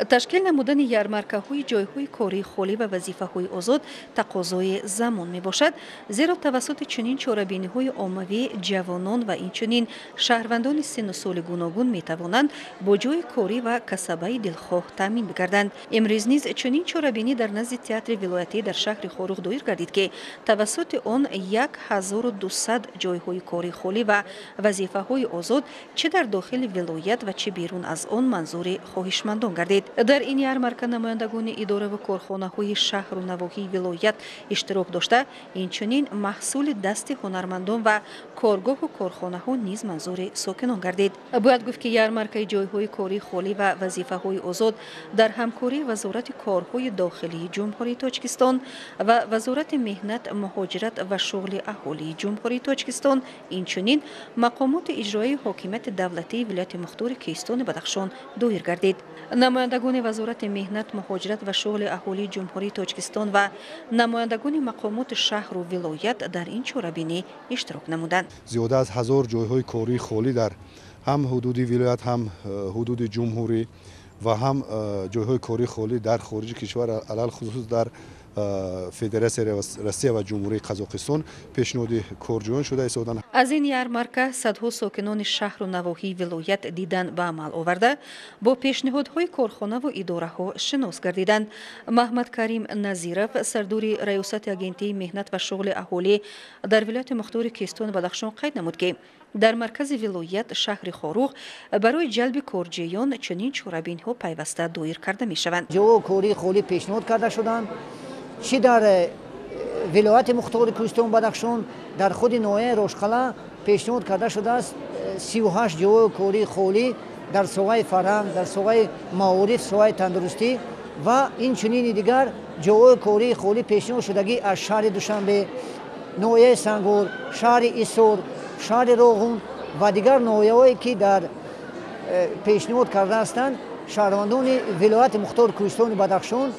Ташкил намудани ярмаркаҳои ҷойҳои кории холӣ ва вазифаҳои озод тақозои замон мебошад, зеро тавассути чунин чорабиниҳои оммавӣ ҷавонон ва инчунин шаҳрвандони синну соли гуногун метавонанд бо ҷойи корӣ ва касабаи дилхоҳ таъмин бигарданд. Имрӯз низ чунин чорабинӣ дар назди театри вилоятӣ дар шаҳри Хоруғ доир гардид, ки тавассути он 1200 ҷойҳои кории холӣ ва вазифаҳои озод чӣ дар дохили вилоят ва чӣ берун аз он манзури хоҳишмандон гардид. Дар ин ярмарка намояндагони идораву корхонаҳои шаҳру навоҳии вилоят иштирок дошта, инчунин маҳсули дасти ҳунармандон ва коргоҳу корхонаҳо низ манзури сокинон гардид. Бояд гуфт, ки ярмаркаи ҷойҳои кории холӣ ва вазифаҳои озод дар ҳамкории Вазорати корҳои дохилии Ҷумҳурии Тоҷикистон ва Вазорати меҳнат, муҳоҷират ва шуғли аҳолии Ҷумҳурии Тоҷикистон, инчунин мақомоти иҷроии ҳокимияти давлатии вилояти мухтори Кӯҳистони Бадахшон доир гардид. Намояндагони Вазорати меҳнат, муҳоҷират ва шуғли аҳолии Ҷумҳурии Тоҷикистон ва намояндагони мақомоти шаҳру вилоят дар ин чорабинӣ иштирок намуданд. Зиёда аз 1000 ҷойҳои кории холӣ дар ҳам ҳудуди вилоят, ҳам ҳудуди ҷумҳурӣ ва ҳам ҷойҳои кории холӣ дар хориҷи кишвар, алалхусус дар Федератсияи Россия ва Ҷумҳурии Қазоқистон пешниҳоди корҷӯён шуда истоданд. Аз ин ярмарка садҳо сокинони шаҳру навоҳии вилоят дидан ба амал оварда, бо пешниҳодҳои корхонаву идораҳо шинос гардиданд. Маҳмадкарим Назиров, сардори раёсати агентии меҳнат ва шуғли аҳолӣ дар вилояти мухтори Кӯҳистони Бадахшон қайд намуд, ки дар маркази вилоят шаҳри Хоруғ барои ҷалби корҷӯён чунин чорабиниҳо пайваста доир карда мешаванд. Ҷойҳои кории холӣ пешниҳод карда шуданд, чӣ дар вилояти мухтори Кӯҳистони Бадахшон, дар худи ноҳияи Рошқала пешниҳод карда шудааст 38 ҷойҳои кории холӣ дар соҳаи фарҳанг, дар соҳаи маориф, соҳаи тандурустӣ ва инчунини дигар ҷойҳои кории холӣ пешниҳод шудагӣ аз шаҳри Душанбе, ноҳияи Сангвор, шаҳри Исор, шаҳри Роғун ва дигар ноҳияҳое ки дар пешниҳод карда ҳастанд. Шаҳрвандони вилояти мухтори Кӯҳистони Бадахшон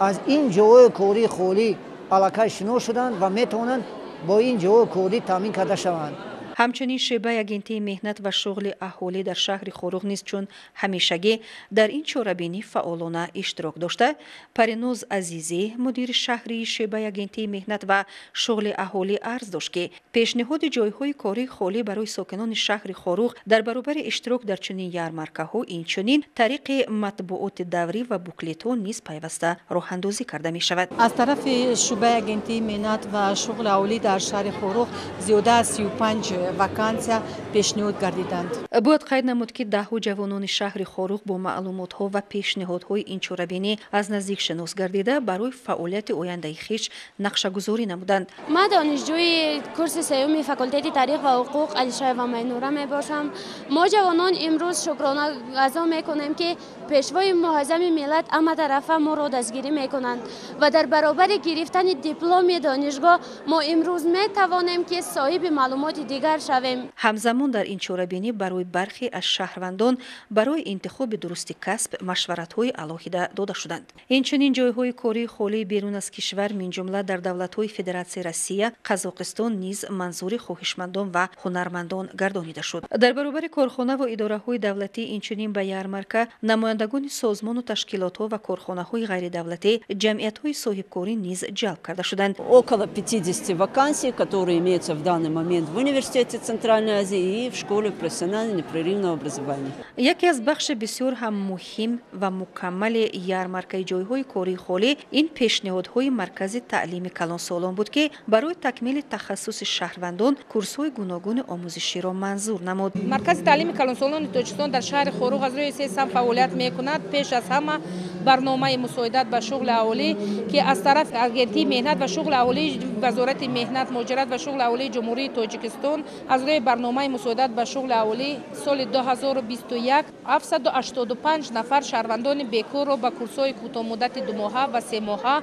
аз ин ҷойҳои кории холӣ аллакай шинос шуданд ва метавонанд бо ин ҷойҳои корӣ таъмин карда шаванд. Ҳамчунин шӯъбаи агентии меҳнат ва шуғли аҳолӣ дар шаҳри Хоруғ низ чун ҳамешагӣ дар ин чорабинӣ фаъолона иштирок дошта, Париноз Азизӣ, мудири шаҳрии шӯъбаи агентии меҳнат ва шуғли аҳолӣ арз дошт, ки пешниҳоди ҷойҳои кории холӣ барои сокинони шаҳри Хоруғ дар баробари иштирок дар чунин ярмаркаҳо инчунин тариқи матбуоти даврӣ ва буклетҳо низ пайваста роҳандозӣ карда мешавад. Аз тарафи шӯъбаи агентии меҳнат ва шуғли аҳолӣ дар шаҳри Хоруғ зиёда аз 35 вакансия пешниҳод гардиданд. Бояд қайд намуд, ки даҳҳо ҷавонони шаҳри Хоруғ бо маълумотҳо ва пешниҳодҳои ин чорабинӣ аз наздик шинос гардида, барои фаъолияти ояндаи хеш нақшагузорӣ намуданд. Ман донишҷӯи курси сеюми факултети таърих ва ҳуқуқ Алишаева Майнура мебошам. Мо ҷавонон имрӯз шукрона аз он мекунем, ки пешвои муаззами миллат ҳаматарафа моро дастгирӣ мекунанд ва дар баробари гирифтани дипломи донишгоҳ мо имрӯз метавонем, ки соҳиби маълумоти дигар шавем. Ҳамзамон дар ин чорабинӣ барои бархе аз шаҳрвандон барои интихоби дурусти касб машваратҳои алоҳида дода шуданд. Инчунин ҷойҳои кории холии берун аз кишвар, минҷумла дар давлатҳои Федератсияи Россия, Қазоқистон низ манзури хоҳишмандон ва ҳунармандон гардонида шуд. Дар баробари корхонаву идораҳои давлатӣ инчунин ба ярмарка намояндагони созмону ташкилотҳо ва корхонаҳои ғайридавлатӣ, ҷамъиятҳои соҳибкорӣ низ ҷалб карда шуданд. Около 50 вакансий, которые имеются в данный момент в университете Центральной Азии и в школе профессионального непрерывного образования. Яке аз бахши бисёр ҳам муҳим ва мукаммали ярмаркаи ҷойҳои кории холӣ ин пешниҳодҳои маркази таълими калонсолон буд, ки барои такмили тахассуси шаҳрвандон курсҳои гуногуни омӯзиширо манзур намуд. Маркази таълими калонсолони Тоҷикистон дар шаҳри Хоруғ аз рӯи се самт фаъолият мекунад. Пеш аз ҳама Барномаи мусоидат ба шуғли аҳолӣ, ки аз тарафи Агентии меҳнат ва шуғли аҳолии Вазорати меҳнат, муҳоҷират ва шуғли аҳолии Ҷумҳурии Тоҷикистон аз рӯи барномаи мусоидат ба шуғли аҳолӣ соли 2021 785 нафар шаҳрвандони бекорро ба курсҳои кӯтоҳмуддати 2 моҳа ва 3 моҳа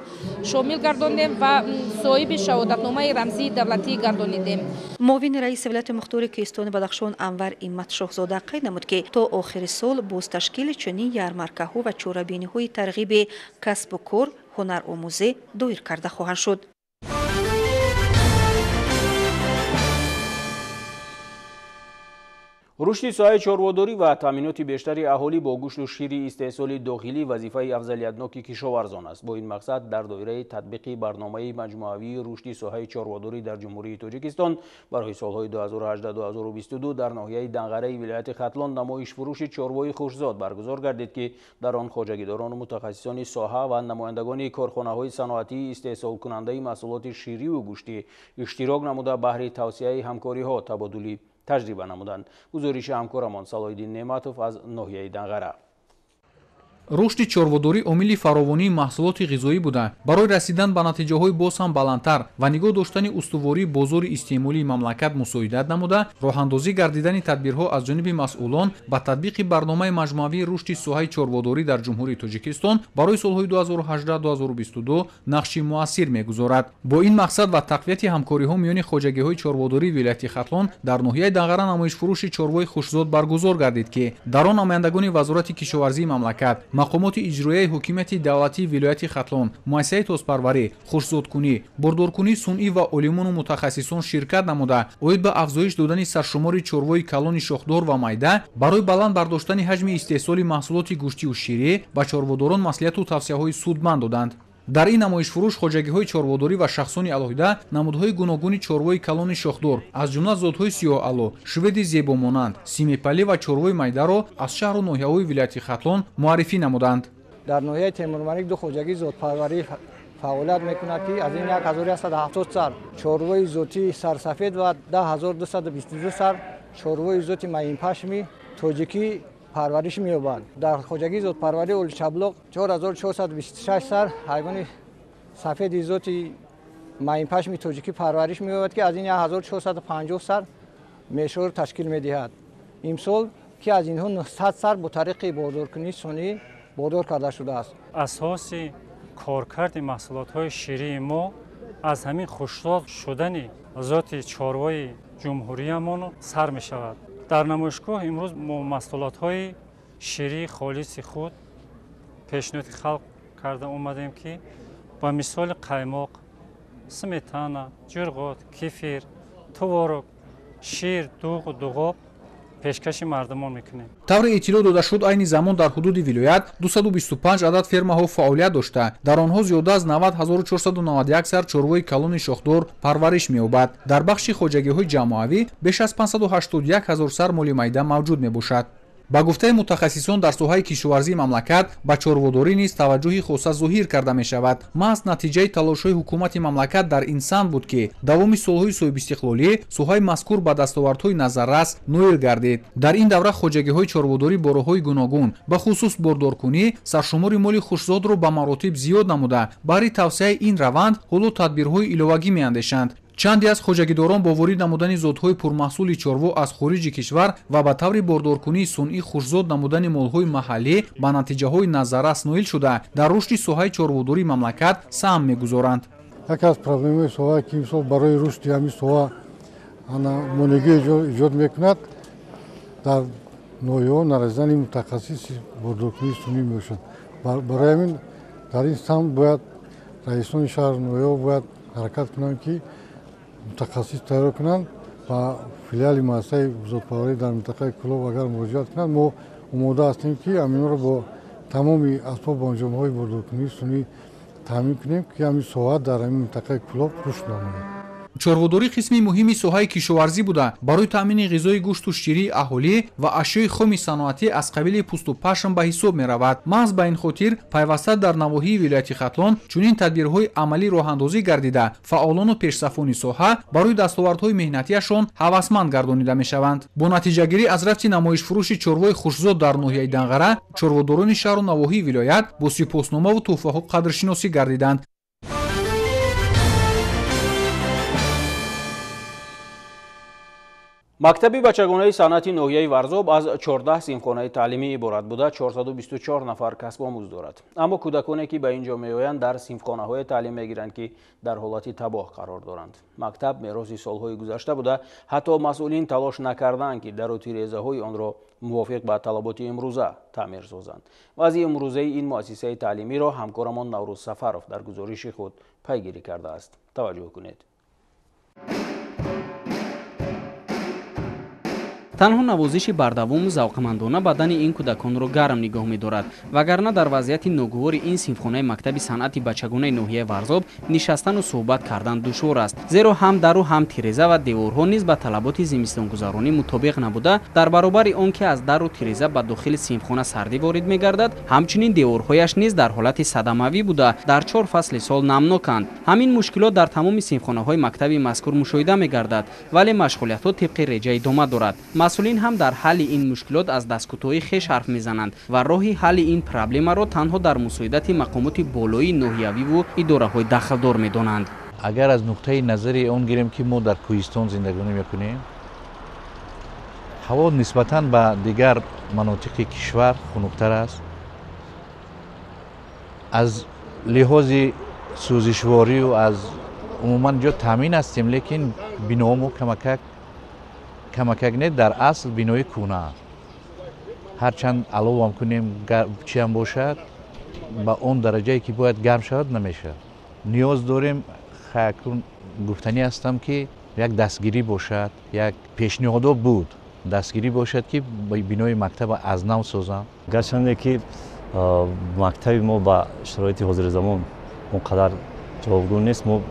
шомил гардондем ва соҳиби шаҳодатномаи рамзии давлатӣ гардонидем. Муовини раиси вилояти мухтори Кӯҳистони Бадахшон Анвар Имматшоҳзода қайд намуд, ки то охири сол боз ташкили чунин ярмаркаҳо ва чорабиниҳои тарғиби касбу кор, ҳунаромӯзӣ доир карда хоҳанд шуд. Рушди соҳаи чорводорӣ ва таъминоти бештари аҳолӣ бо гӯшту шири истеҳсоли дохилӣ вазифаи афзалиятноки кишоварзон аст. Бо ин мақсад дар доираи татбиқи барномаи маҷмӯавии рушди соҳаи чорводорӣ дар Ҷумҳурии Тоҷикистон барои солҳои 2018-2022 дар ноҳияи Данғараи вилояти Хатлон намоишфурӯши чорвои хушзод баргузор гардид, ки дар он хоҷагидорону мутахассисони соҳа ва намояндагони корхонаҳои саноатии истеҳсолкунандаи маҳсулоти шириву гӯштӣ иштирок намуда, баҳри тавсеаи ҳамкориҳо табодули таҷриба намуданд. Гузориши ҳамкорамон Салоҳиддин Неъматов аз ноҳияи Данғара. Рушди чорводорӣ омили фаровонии маҳсулоти ғизоӣ буда, барои расидан ба натиҷаҳои боз ҳам баландтар ва нигоҳ доштани устувории бозори истеъмолии мамлакат мусоидат намуда, роҳандозӣ гардидани тадбирҳо аз ҷониби масъулон ба татбиқи барномаи маҷмӯавии рушди соҳаи чорводорӣ дар Ҷумҳурии Тоҷикистон барои солҳои 2018-2022 нақши муассир мегузорад. Бо ин мақсад ва тақвияти ҳамкориҳо миёни хоҷагиҳои чорводории вилояти Хатлон дар ноҳияи Данғара намоишфурӯши чорвои хушзод баргузор гардид, ки дар он намояндагони Вазорати кишоварзии мамлакат, мақомоти иҷроияи ҳокимияти давлатии вилояти Хатлон, муассисаи тозпарварӣ, хушзодкунӣ, бордоркунии сунъӣ ва олимону мутахассисон ширкат намуда, оид ба афзоиш додани саршумори чорвои калони шохдор ва майда барои баланд бардоштани ҳаҷми истеҳсоли маҳсулоти гӯштию ширӣ ба чорводорон маслиҳату тавсияҳои судманд доданд. Дар ин намоишфурӯш хоҷагиҳои чорводорӣ ва шахсони алоҳида намудҳои гуногуни чорвои калони шохдор, аз ҷумла зотҳои сиёҳаъло, шведи зебомонанд, симипалӣ ва чорвои майдаро аз шаҳру ноҳияҳои вилояти Хатлон муаррифӣ намуданд. Дар ноҳияи Темурмалик ду хоҷагии зотпарварӣ фаъолият мекунад, ки аз ин 1170 сар чорвои зотии сарсафед ва 10222 сар чорвои зоти маинпашми тоҷикӣ парвариш меёбанд. Дар хоҷагии зотпарварии Оличаблоқ 4426 сар ҳайвони сафеди зоти маинпашми тоҷикӣ парвариш меёбад, ки аз ин 1450 сар мешор ташкил медиҳад. Имсол ки аз инҳо 900 сар бо тариқи бордоркунии сунъӣ бордор карда шудааст. Асоси коркарди маҳсулотҳои ширии мо аз ҳамин хушзод шудани зоти чорвои ҷумҳуриямон сар мешавад. Дар намоишгоҳ имрӯз мо маҳсулотҳои ширии холиси худ пешниҳоди халқ карда омадем, ки ба мисоли қаймоқ, сметана, ҷурғот, кефир, творог, шир, дуғу дуғоб пешкаши мардумон мекунем. Тавре иттилоъ дода шуд, айни замон дар ҳудуди вилоят 225 адад фермаҳо фаъолият дошта, дар онҳо зиёда аз 90 491 сар чорвои калони шохдор парвариш меёбад. Дар бахши хоҷагиҳои ҷамоавӣ беш аз 581 ҳазор сар моли майда мавҷуд мебошад. Ба гуфтаи мутахассисон, дар соҳаи кишоварзии мамлакат ба чорводорӣ низ таваҷҷӯҳи хоса зоҳир карда мешавад. Маҳз натиҷаи талошҳои ҳукумати мамлакат дар ин самт буд, ки давоми солҳои соҳибистиқлолӣ соҳаи мазкур ба дастовардҳои назаррас ноил гардид. Дар ин давра хоҷагиҳои чорводорӣ бо роҳҳои гуногун, ба хусус бордоркунӣ, саршумори моли хушзодро ба маротиб зиёд намуда, баҳри тавсеаи ин раванд ҳоло тадбирҳои иловагӣ меандешанд. Чанде аз хоҷагидорон бо ворид намудани зотҳои пурмаҳсули чорво аз хориҷи кишвар ва ба таври бордоркунии сунъӣ хушзод намудани молҳои маҳаллӣ ба натиҷаҳои назаррас ноил шуда, дар рушди соҳаи чорводории мамлакат саҳм мегузоранд. Яке аз проблемаҳои соҳа, ки имсол барои рушди ҳамин соҳа монеагӣ эҷод мекунад, дар ноҳияҳо нарасидани мутахассиси бордоркунии сунъӣ мебошад. Барои ҳамин дар ин самт бояд раисони шаҳру ноҳияҳо бояд ҳаракат кунанд, ки мутахассис тайёр кунанд ва филиали муассисаи зотпарварӣ дар минтақаи Кӯлоб агар муроҷиат кунанд, мо омода ҳастем, ки ҳаминҳоро бо тамоми асбобу анҷомҳои бордоркунии сунъӣ таъмин кунем, ки ҳамин соҳа дар ҳамин минтақаи Кӯлоб рушд намояд. Чорводорӣ қисми муҳими соҳаи кишоварзӣ буда, барои таъмини ғизои гӯшту ширии аҳолӣ ва ашёи хоми саноатӣ аз қабили пӯсту пашм ба ҳисоб меравад. Маҳз ба ин хотир пайваста дар навоҳии вилояти Хатлон чунин тадбирҳои амалӣ роҳандозӣ гардида, фаъолону пешсафони соҳа барои дастовардҳои меҳнатиашон ҳавасманд гардонида мешаванд. Бо натиҷагирӣ аз рафти намоишфурӯши чорвои хушзод дар ноҳияи Данғара, чорводорони шаҳру навоҳии вилоят бо сипосномаву тӯҳфаҳо қадршиносӣ гардиданд. Мактаби бачагонаи санъати ноҳияи Варзоб аз 14 синфхонаи таълимӣ иборат буда, 424 нафар касбомӯз дорад. Аммо кӯдаконе ки ба ин ҷо меоянд, дар синфхонаҳое таълим мегиранд, ки дар ҳолати табоҳ қарор доранд. Мактаб мероси солҳои гузашта буда, ҳатто масъулин талош накардаанд, ки дару тирезаҳои онро мувофиқ ба талаботи имрӯза таъмир созанд. Вазъи имрӯзаи ин муассисаи таълимиро ҳамкорамон Наврӯз Сафаров дар гузориши худ пайгирӣ кардааст. Таваҷҷӯҳ кунед. Танҳо навозиши бардавому завқмандона бадани ин кӯдаконро гарм нигоҳ медорад, вагарна дар вазъияти ногувори ин синфхонаи мактаби санъати бачагонаи ноҳияи Варзоб нишастану суҳбат кардан душвор аст, зеро ҳам дару ҳам тиреза ва деворҳо низ ба талаботи зимистонгузаронӣ мутобиқ набуда, дар баробари он ки аз дару тиреза ба дохили синфхона сардӣ ворид мегардад, ҳамчунин деворҳояш низ дар ҳолати садамавӣ буда, дар 4 фасли сол намноканд. Ҳамин мушкилот дар тамоми синфхонаҳои мактаби мазкур мушоҳида мегардад, вале машғулиятҳо тибқи реҷа идома дорад. Масъулин ҳам дар ҳалли ин мушкилот аз дасткӯтоҳии хеш ҳарф мезананд ва роҳи ҳалли ин проблемаро танҳо дар мусоидати мақомоти болоии ноҳиявиву идораҳои дахлдор медонанд. Агар аз нуқтаи назари он гирем, ки мо дар кӯҳистон зиндагонӣ мекунем, ҳаво нисбатан ба дигар манотиқи кишвар хунуктар аст. Аз лиҳози сӯзишворию аз умуман ҷо таъмин ҳастем, лекин биноҳомо камакак не, дар асл бинои кӯҳна аст. Ҳарчанд аловам кунем, чиам бошад, ба он дараҷае ки бояд гарм шавад намешавад. Ниёз дорем, акнун гуфтанӣ ҳастам, ки як дастгирӣ бошад, як пешниҳодо буд, дастгирӣ бошад, ки бинои мактаба аз нав созам. Гарчанде ки мактаби мо ба шароити ҳозири замон он қадар ҷавобгӯ нест, мо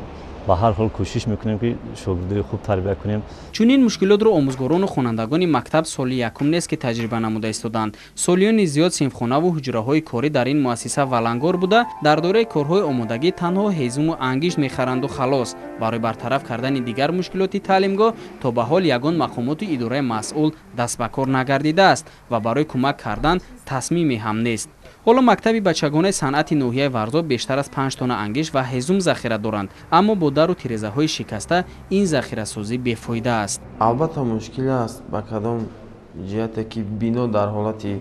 ба ҳар ҳол кӯшиш мекунем, ки шогирдои хуб тарбия кунем. Чунин мушкилотро омӯзгорону хонандагони мактаб соли якум нест, ки таҷриба намуда истоданд. Солиёни зиёд синфхонаву ҳуҷраҳои корӣ дар ин муассиса валангор буда, дар доираи корҳои омодагӣ танҳо ҳезуму ангишт мехаранду халос. Барои бартараф кардани дигар мушкилоти таълимгоҳ то ба ҳол ягон мақомоту идораи масъул даст ба кор нагардидааст ва барои кӯмак кардан тасмиме ҳам нест. Ҳоло мактаби бачагонаи санъати ноҳияи Варзоб бештар аз 5 тонна ангишт ва ҳезум захира доранд, аммо бо дару тирезаҳои шикаста ин захирасозӣ бефоида аст. Албатта мушкил аст, ба кадом ҷиҳате ки бино дар ҳолати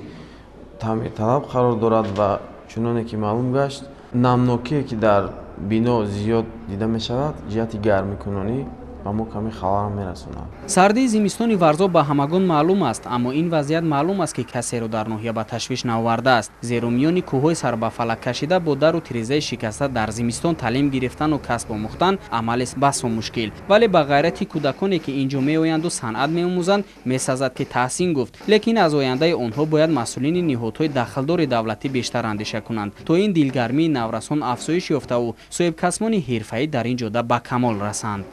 таъмирталаб қарор дорад ва чуноне ки маълум гашт, намнокие ки дар бино зиёд дида мешавад, ҷиҳати гармикунонӣ ба мо каме халал мерасонад. Сардии зимистони Варзоб ба ҳамагон маълум аст, аммо ин вазъият маълум аст, ки касеро дар ноҳия ба ташвиш наовардааст, зеро миёни кӯҳҳои сарбафалак кашида бо дару тирезаи шикаста дар зимистон таълим гирифтану касб омӯхтан амалест басо мушкил. Вале ба ғайрати кӯдаконе ки ин ҷо меоянду санъат меомӯзанд, месазад ки таҳсин гуфт, лекин аз ояндаи онҳо бояд масъулини ниҳодҳои дахлдори давлатӣ бештар андеша кунанд, то ин дилгармии наврасон афзоиш ёфтаву соҳибкасбони ҳирфаӣ дар ин ҷода ба камол расанд.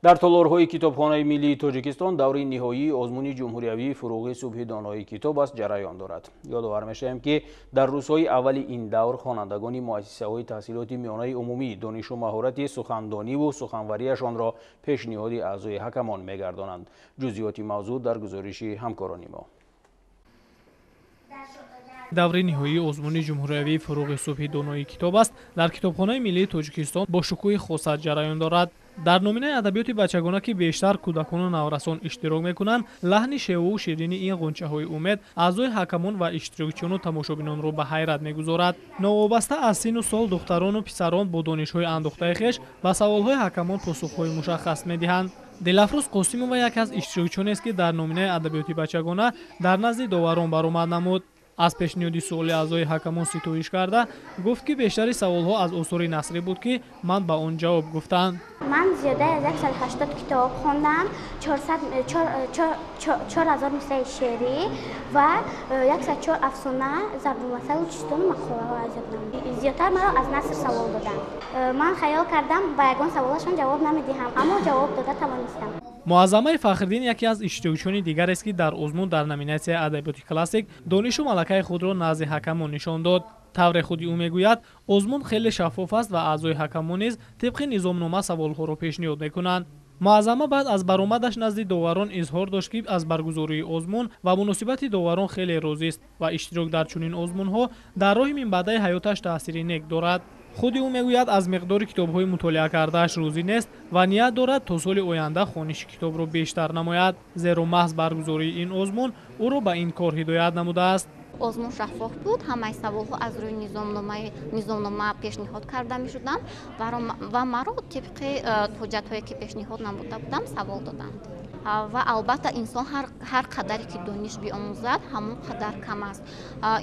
Дар толорҳои китобхонаи миллии Тоҷикистон даври ниҳоии озмуни ҷумҳуриявии фуруғи субҳи донои китоб аст ҷараён дорад. Ёдовар мешавем, ки дар рӯзҳои аввали ин давр хонандагони муассисаҳои таҳсилоти миёнаи умумӣ донишу маҳорати сухандониву суханварияшонро пешниҳоди аъзои ҳакамон мегардонанд. Ҷузъиёти мавзӯъ дар гузориши ҳамкорони мо. Даври ниҳоии озмуни ҷумҳуриявии фуруғи субҳи донои китоб аст дар китобхонаи миллии Тоҷикистон бо шукӯҳи хоса ҷараён дорад. Дар номинаи адабиёти бачагона, ки бештар кӯдакону наврасон иштирок мекунанд, лаҳни шевову ширини ин ғунчаҳои умед аъзои ҳакамон ва иштирокчиёну тамошобинонро ба ҳайрат мегузорад. Новобаста аз сину сол, духтарону писарон бо донишҳои андохтаи хеш ба саволҳои ҳакамон посухҳои мушаххас медиҳанд. Дилафрӯз Қосимова яке аз иштирокчионест, ки дар номинаи адабиёти бачагона дар назди доварон баромад намуд. Аз пешниҳоди суоли аъзои ҳакамон ситоиш карда гуфт, ки бештари саволҳо аз осори насрӣ буд, ки ман ба он ҷавоб гуфтам. Ман зиёда аз 180 китоб хондам, 4000 мисраи шеърӣ ва 104 афсона, зарбулмасалу чистону мақолаҳо аз ёд намудам. Зиёдтар маро аз наср савол доданд. Ман хаёл кардам, ба ягон саволашон ҷавоб намедиҳам, аммо ҷавоб дода тавонистам. Муаззамаи Фахриддин яке аз иштирокчиёни дигарест, ки дар озмун дар номинатсияи адабиёти классик донишу малакаи худро назди ҳакамон нишон дод. Тавре худи ӯ мегӯяд, озмун хеле шаффоф аст ва аъзои ҳакамон низ тибқи низомнома саволҳоро пешниҳод мекунанд. Муаззама баъд аз баромадаш назди доварон изҳор дошт, ки аз баргузории озмун ва муносибати доварон хеле розист ва иштирок дар чунин озмунҳо дар роҳи минбаъдаи ҳаёташ таъсири нек дорад. Худи ӯ мегӯяд, аз миқдори китобҳои мутолиа кардааш розӣ нест ва ният дорад то соли оянда хониши китобро бештар намояд, зеро маҳз баргузории ин озмун ӯро ба ин кор ҳидоят намудааст. Озмун шаффоф буд, ҳамаи саволҳо аз рӯи низомнома пешниҳод карда мешуданд ва маро тибқи ҳуҷҷатҳое ки пешниҳод намуда будам савол доданд. Ва албатта инсон ҳар қадаре ки дониш биомӯзад, ҳамон қадар кам аст.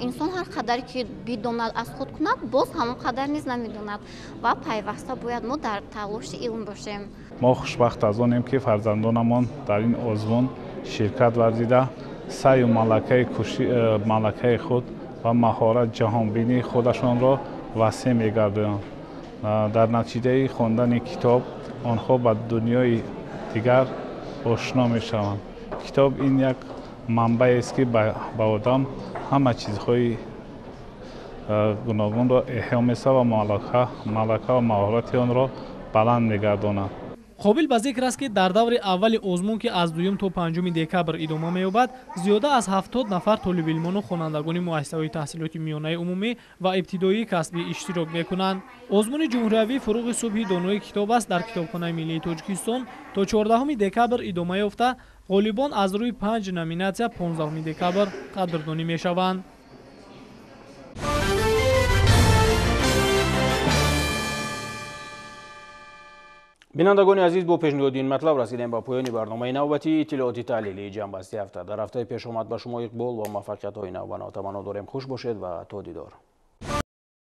Инсон ҳар қадаре ки бидонад, аз худ кунад, боз ҳамон қадар низ намедонад ва пайваста бояд мо дар талоши илм бошем. Мо хушбахт аз онем, ки фарзандонамон дар ин озмун ширкат варзида, саъю малакаи худ ва маҳорат ҷаҳонбинии худашонро васеъ мегардонанд. Дар натиҷаи хондани китоб онҳо ба дунёи дигар ошно мешаванд. Китоб ин як манбаест, ки ба одам ҳама чизҳои гуногунро эҳё месозад ва малака ва маҳорати онро баланд мегардонад. Қобил ба зикр аст, ки дар даври аввали озмун, ки аз 2 то 5 декабр идома меёбад, зиёда аз 70 нафар толибилмону хонандагони муассисаҳои таҳсилоти миёнаи умумӣ ва ибтидоии касбӣ иштирок мекунанд. Озмуни ҷумҳуриявии «Фуруғи субҳи донои китоб аст» дар Китобхонаи миллии Тоҷикистон то 14 декабр идома ёфта, ғолибон аз рӯи 5 номинатсия 15 декабр қадрдонӣ мешаванд. Бинандагони азиз, бо пешниҳоди ин матлаб расидем ба поёни барномаи навбатии иттилооти таҳлилии ҷамъбасти ҳафта. Дар ҳафтаи пешомад ба шумо иқбол ва муваффақиятҳои навбанав таманно дорем. Хуш бошед ва то дидор.